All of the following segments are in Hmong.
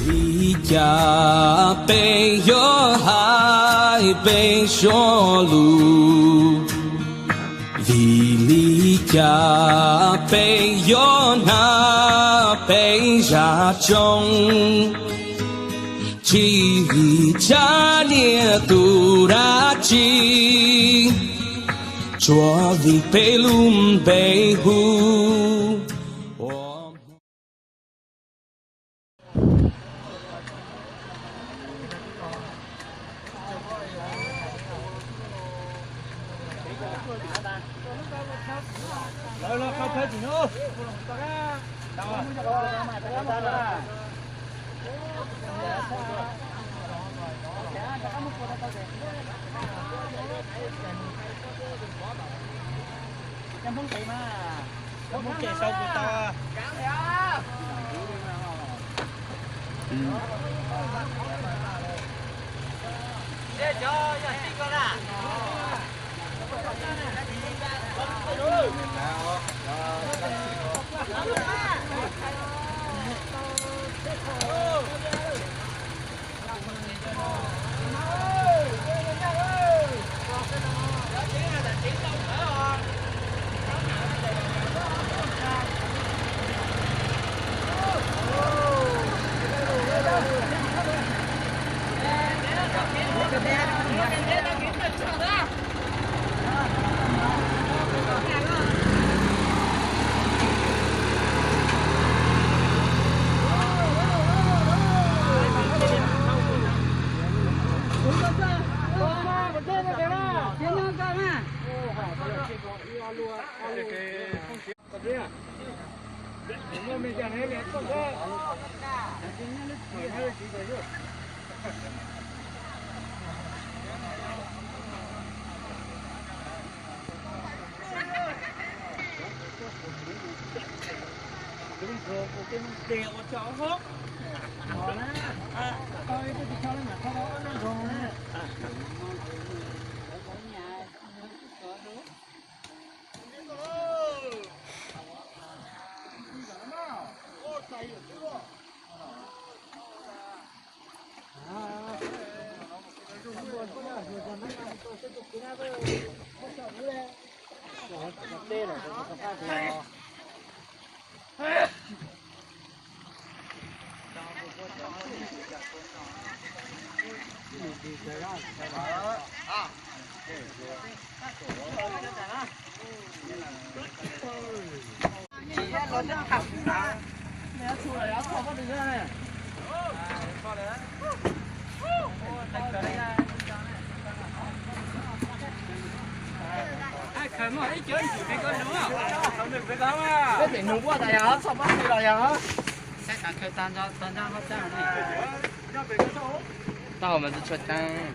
Li cas peb yuav hais peb suab lus? Vim li cas peb yuav hnab peb zaj tsoom? Tsis vim tsab niag tus dab tsi, tsuas vim peb lub npe hu. Tau mas tsis tshua ceeb.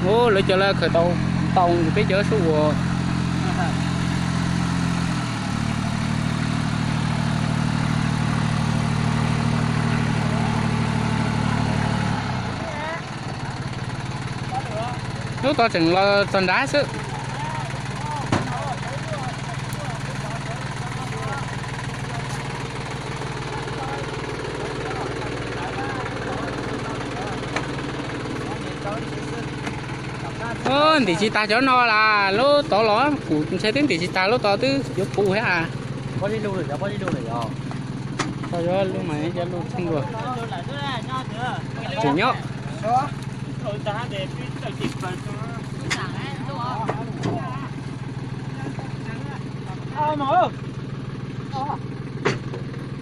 Ub, lawv cov lawv khawm tau ntau, peb cov sub ua. Lub tod tseem los txog nrad xwb. Ntim tsis tas cov no las, lub tod los kuv ntshai twb ntim tsis tas, lub tod twb yuav puv thiab. Tau yuav lub mas cov lub txheej dua. Tseem nyob.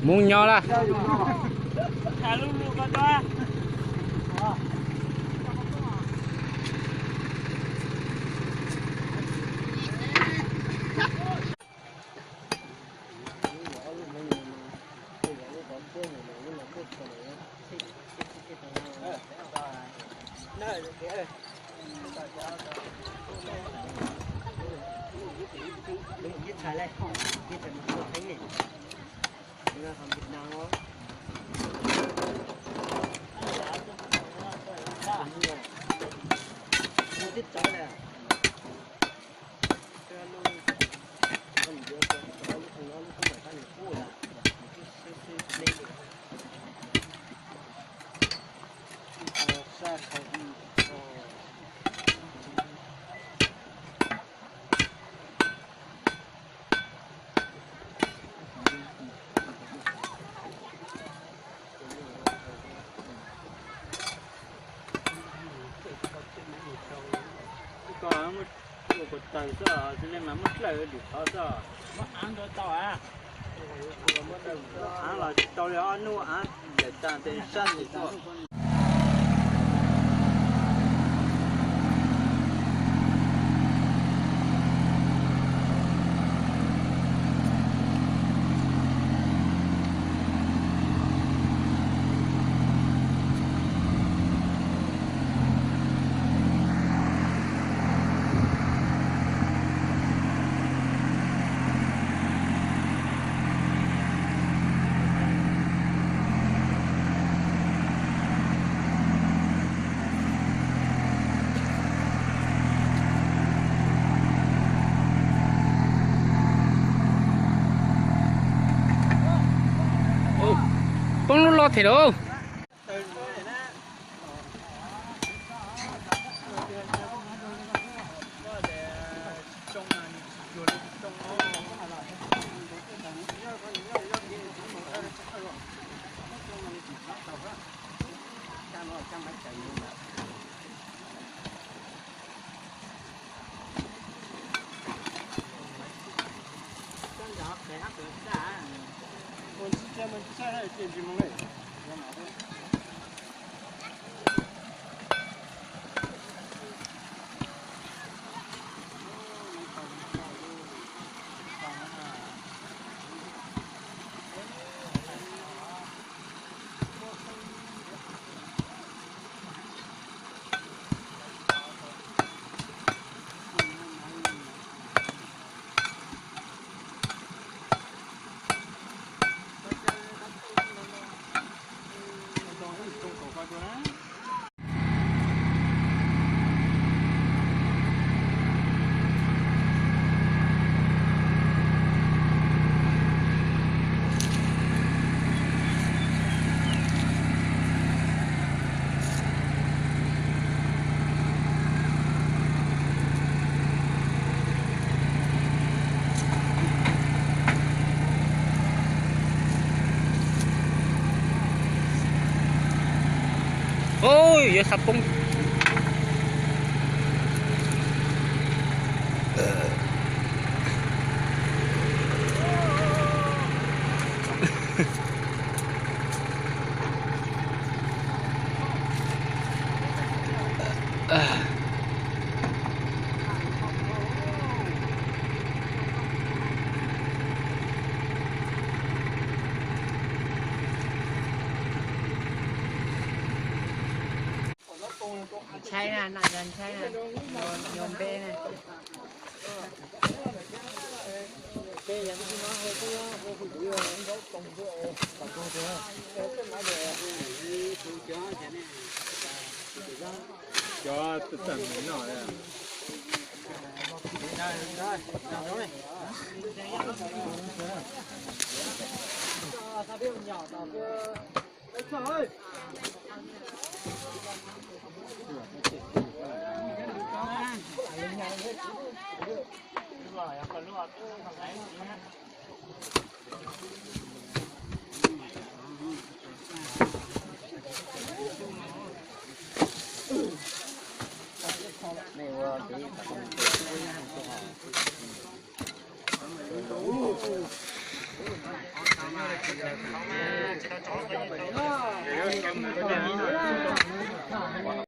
Mus nyo lawm. Ua kuv taws xwb, le mas muab dlawm dim qhov xwb. Av los tsis tau li, ob hnub av yawm tas tes sab tes tuaj. Poob lub loj thiab lauj. Ui, yuav sab poob. Ntshai na, nom yog ntshai na, yuav npe na. Cov txawm no.